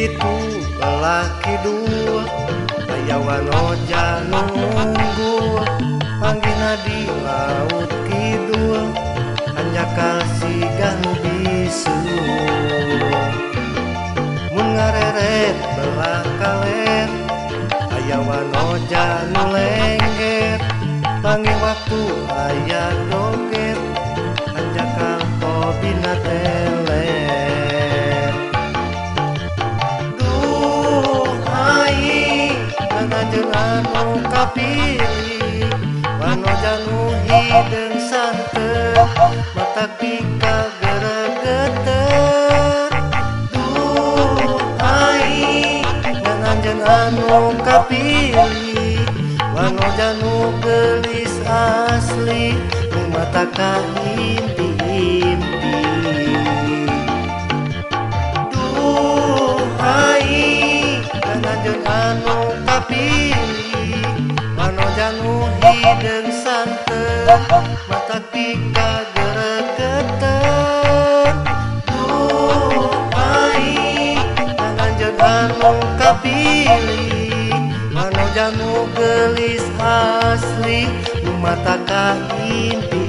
Ditu belah kidul aya wanoja nu unggul panggihna di laut kidul hanjakal siga nu bisul. Mun ngareret belah kaler aya wanoja nu lengger panggih waktu aya doger hanjakal tobina teler. Duh aing nganjeun anu kapilih wanoja nu hideung santen mata pika geregeter. Duh aing nganjeun anu kapilih wanoja nu geulis asli nu mata kaimpi-impi. Duh aing nganjeun anu kapilih wanoja nu hideung santen mata pika geregeter. Duh aing nganjeun anu kapilih wanoja nu geulis asli nu mata kaimpi-impi.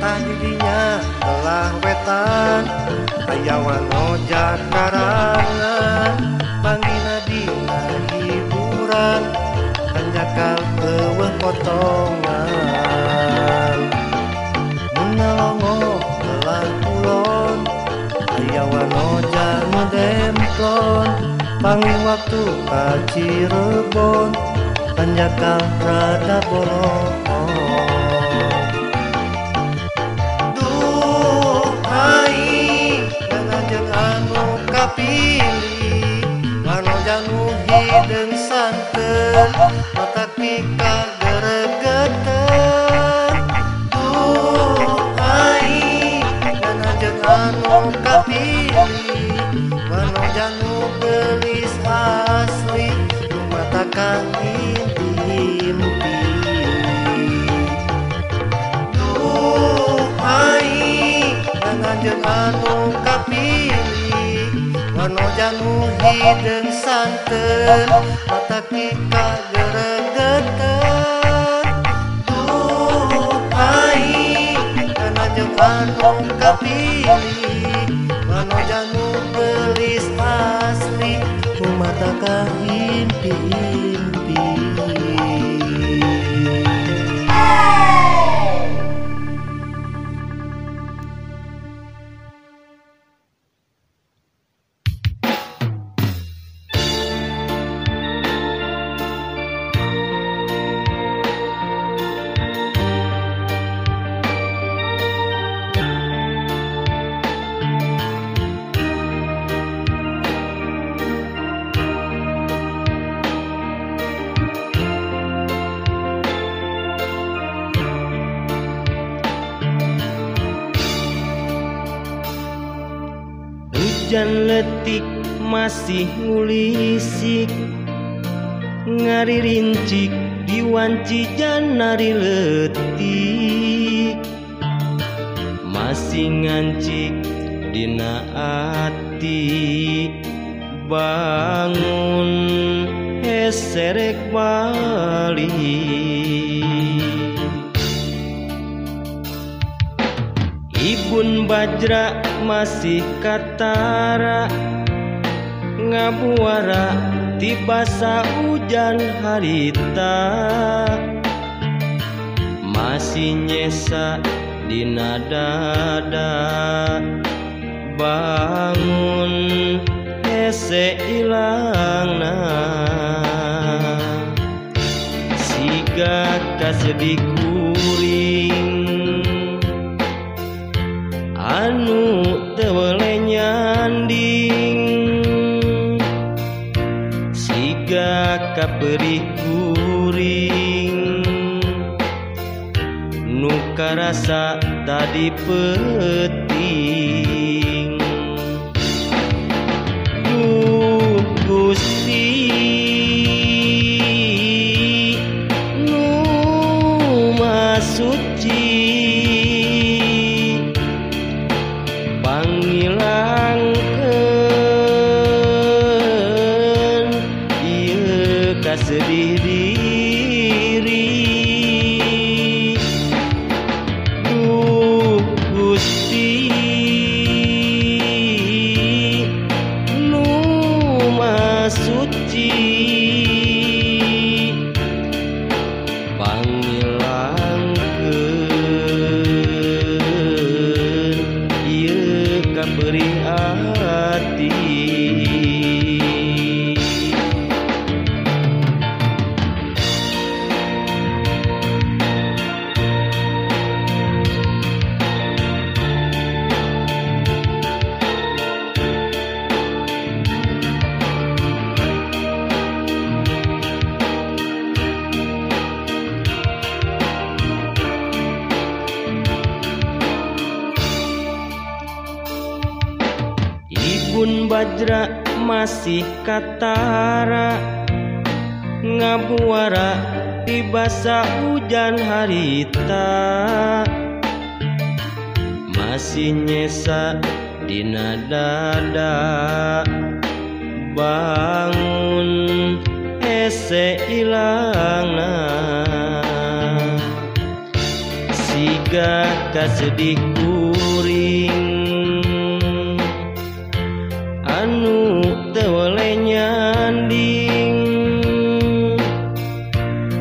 Tah didinya belah wetan aya wanoja karangan panggihna dina hiburan hanjakal eueuh potongan. Mun ngalongo belah kulon aya wanoja nu demplon panggih waktu ka Cirebon hanjakal rada bolong. Anu kapilih wanoja nu hideung santen mata pika geregeter. Duh aing nganjeun anu kapilih wanoja nu geulis asli nu mata kaimpi-impi. Duh aing nganjeun anu kapilih wanoja nu hideung santen mata pika geregeter. Duh aing nganjeun anu kapilih wanoja nu geulis asli nu mata kaimpi-impi. Hujan letik masih ngulisik ngaririncik diwanci janari letik masih ngancik dina ati bangun heserek balik. Ibun Bajra masih katara ngabuara tibasa hujan harita masih nyesa dina dada bangun hese ilangna siga kasedih kuring anu teu weleh nyanding kaperih kuring nu karasa tadi peuting. Duh Gusti nu Maha Suci, pangilangkeun ieu kasedih diri. Duh Gusti nu Maha Suci, pangilangkeun ieu kaperih ati. Ibun Bajra masih katara ngabuara tibasa hujan harita, masih nyesa dina dada bangun hese ilangna siga kasedih kuring anu teu weleh nyanding,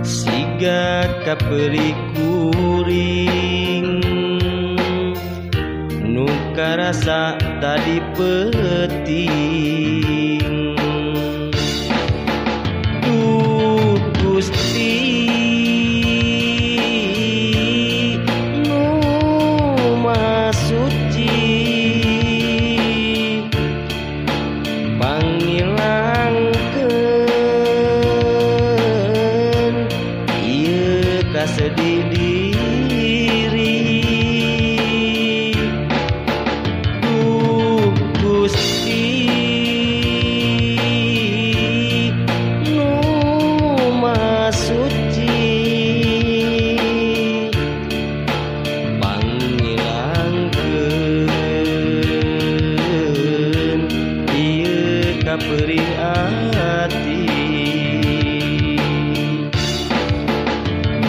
siga kaperih kuring nu karasa tadi peuting. Duh Gusti nu Maha Suci, pangilangkeun ieu kasedih diri. Duh Gusti nu Maha Suci, pangilangkeun ieu kaperih ati.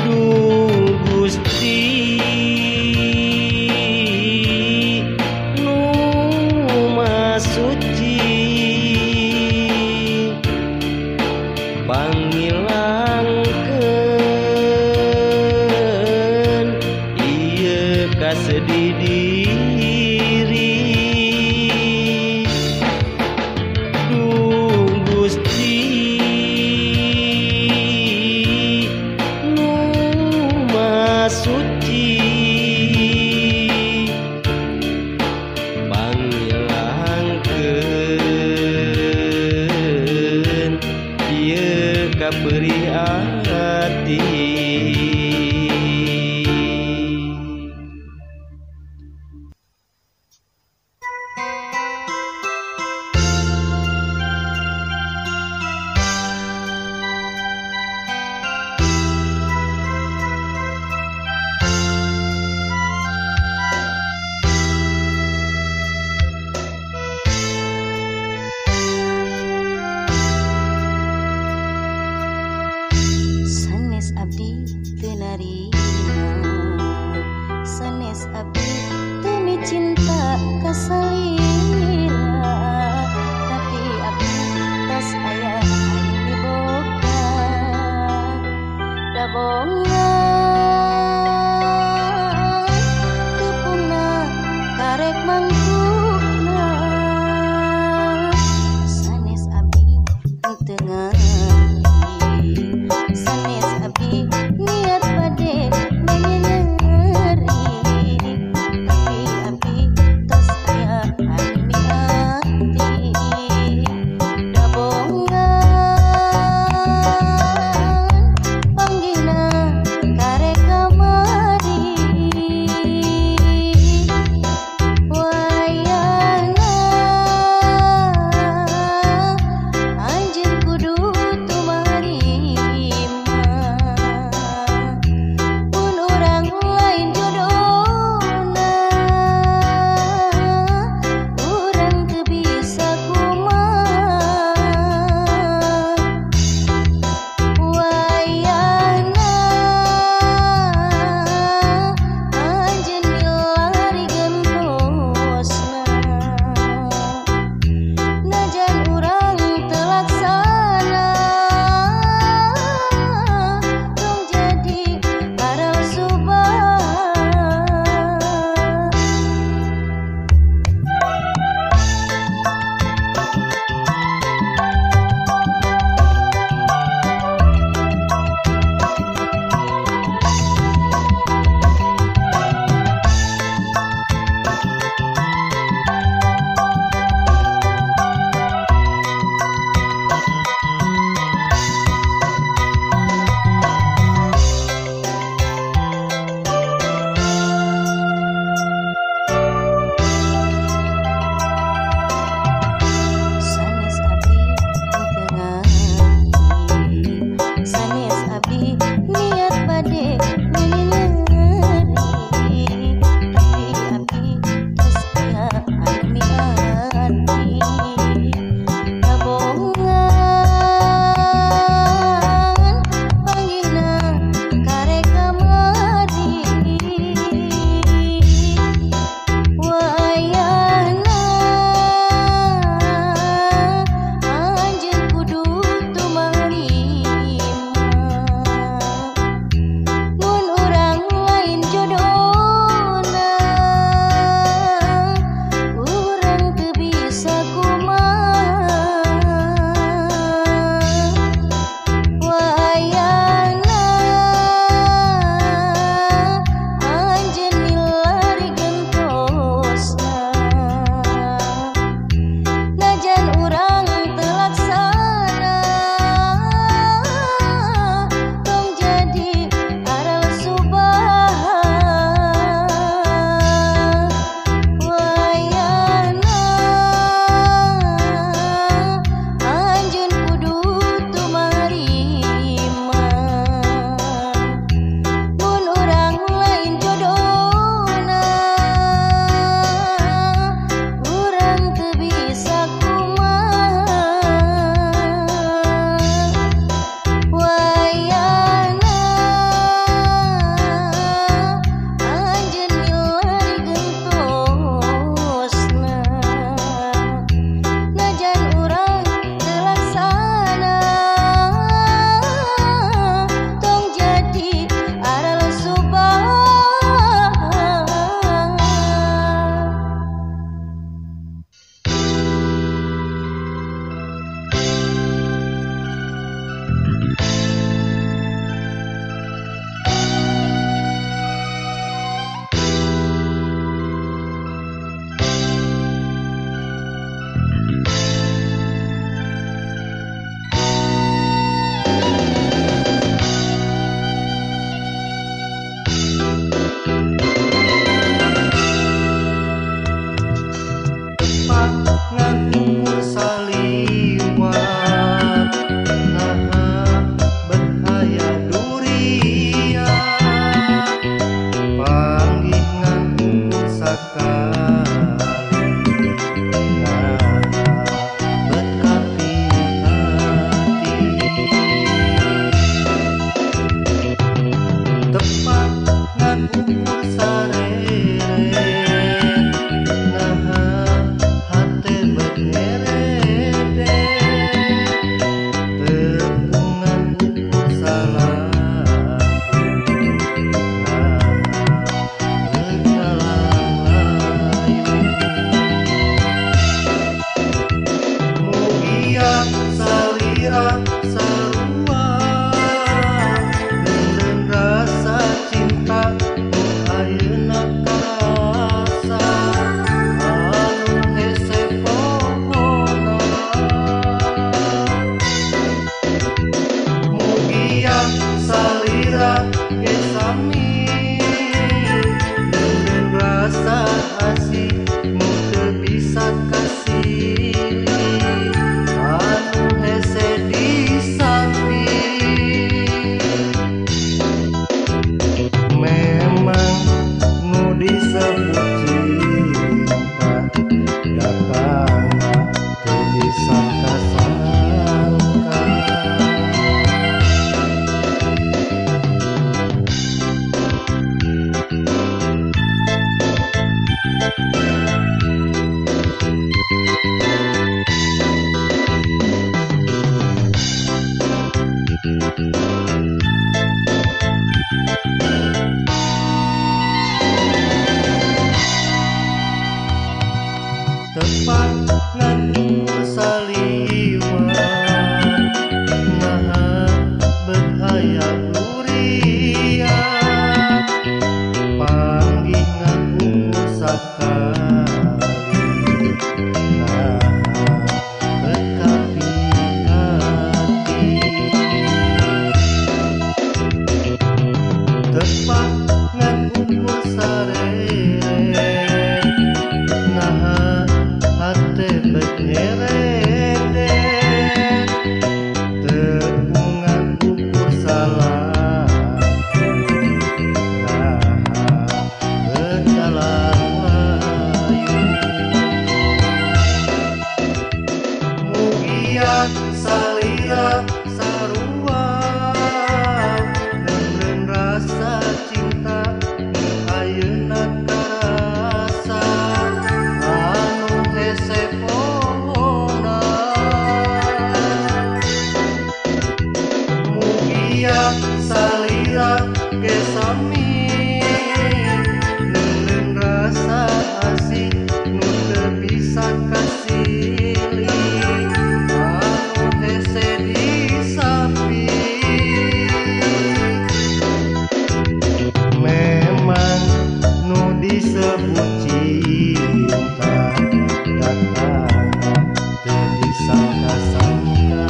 Duh Gusti nu Maha Suci, pangilangkeun ieu kasedih diri. Duh Gusti nu Maha Suci, pangilangkeun ieu kaperih ati. Sanes abdi teu narima, sanes abdi teu micinta ka salira, tapi abdi tos aya anu miboga dabonga tepungna karek mangkukna. Sanes abdi teu ngerti, sanes abdi niat bade menyeri, tapi abdi tos aya anu miati dabonga. Tepat ngan ukur saliwat naha bet aya uriat panggih ngan ukur sakali naha bet kapi-hati. Tepat ngan ukur sareret naha hate bet nyeredet tepungan ukur salah naha bet dalam layu. Mugia salira sarua neunreun rasa cinta nu ayeuna karasa anu hese pohona. Mugia salira ge sami neunreun rasa asih nu teu bisa kasilih anu hese disapi. Memang nu disebut cinta datangna teu disangka-sangka.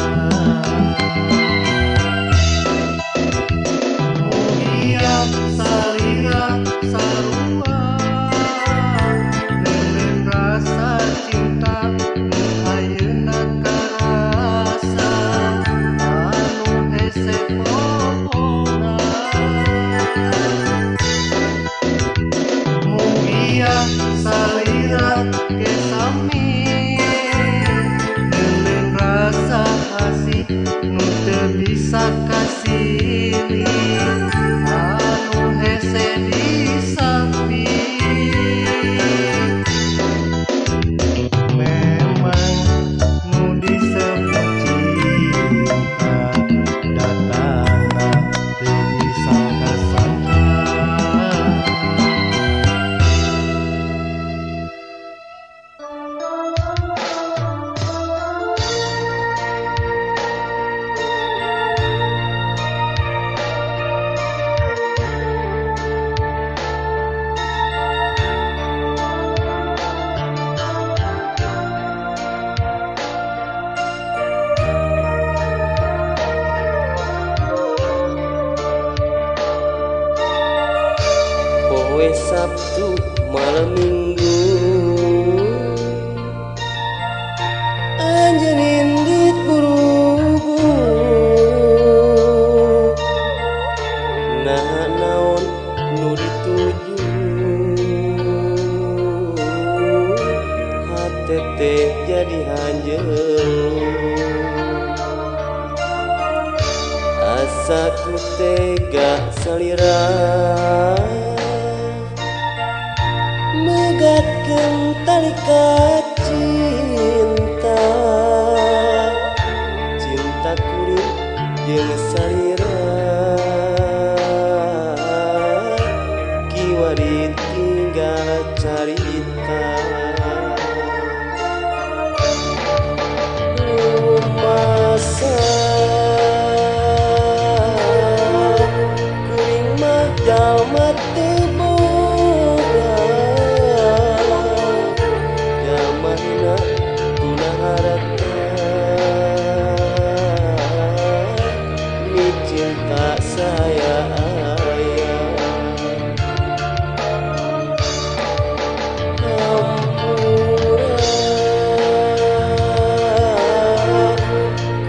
Mugia salira sarua neunreun rasa cinta nu ayeuna karasa anu hese pohona. Mugia salira ge sami neunreun rasa asih nu teu bisa kasilih anu hese disapi. Memang nu disebut cinta datangna teu disangka-sangka. Poe Sabtu malam Minggu anjeun indit buru-buru naha naon nu dituju hate teh jadi hanjeun asa ku tega salira megatkeun tali ka cinta cinta kuring jeung salira kiwari tinggal carita. Rumasa kuring mah jalma teu boga jalma hina tuna harta mi cinta saya aya. Hampura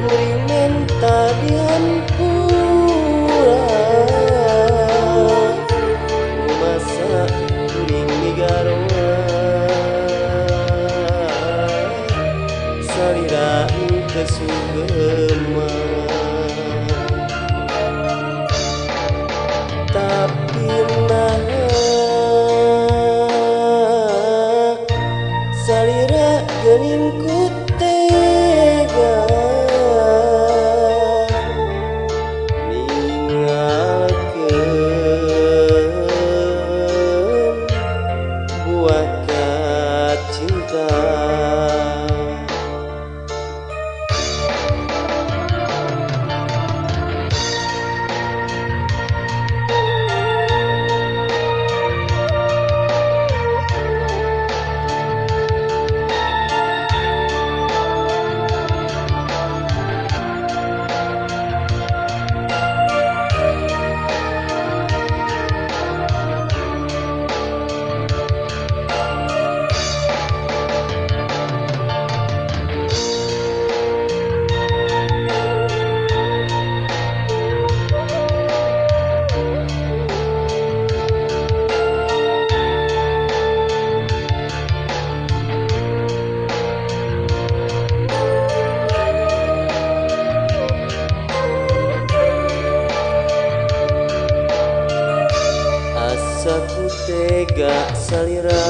kuring menta dihampura masa kuring migaroa salira teu sugema. Tapi naha salira geuning ku tega ninggalkeun buah ka cinta. carita. Asa ku tega salira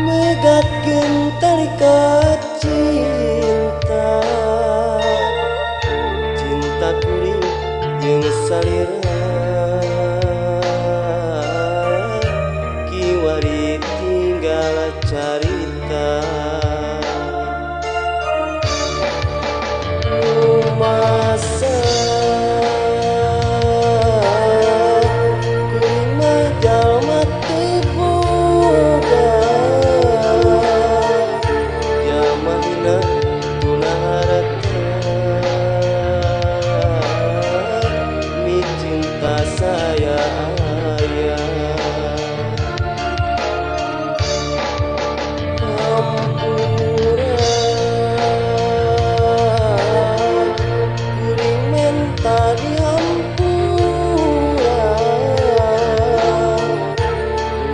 megatkeun tarikat cinta, cinta kuring jeung salira kiwari tinggal carita. Rumasa saya ayah hampura kuring menta dihampura,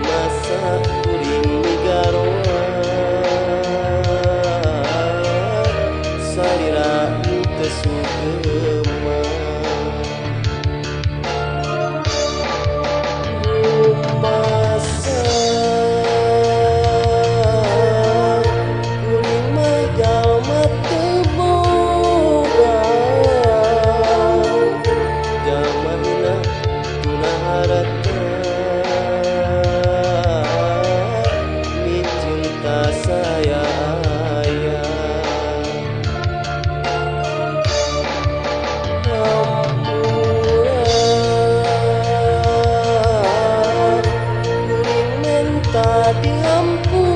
masa kuring migaroa salira teu sugema. Masa kuring mah jalma teu boga, jalma hina tuna harta mi cinta saya aya. Hampura dihampura.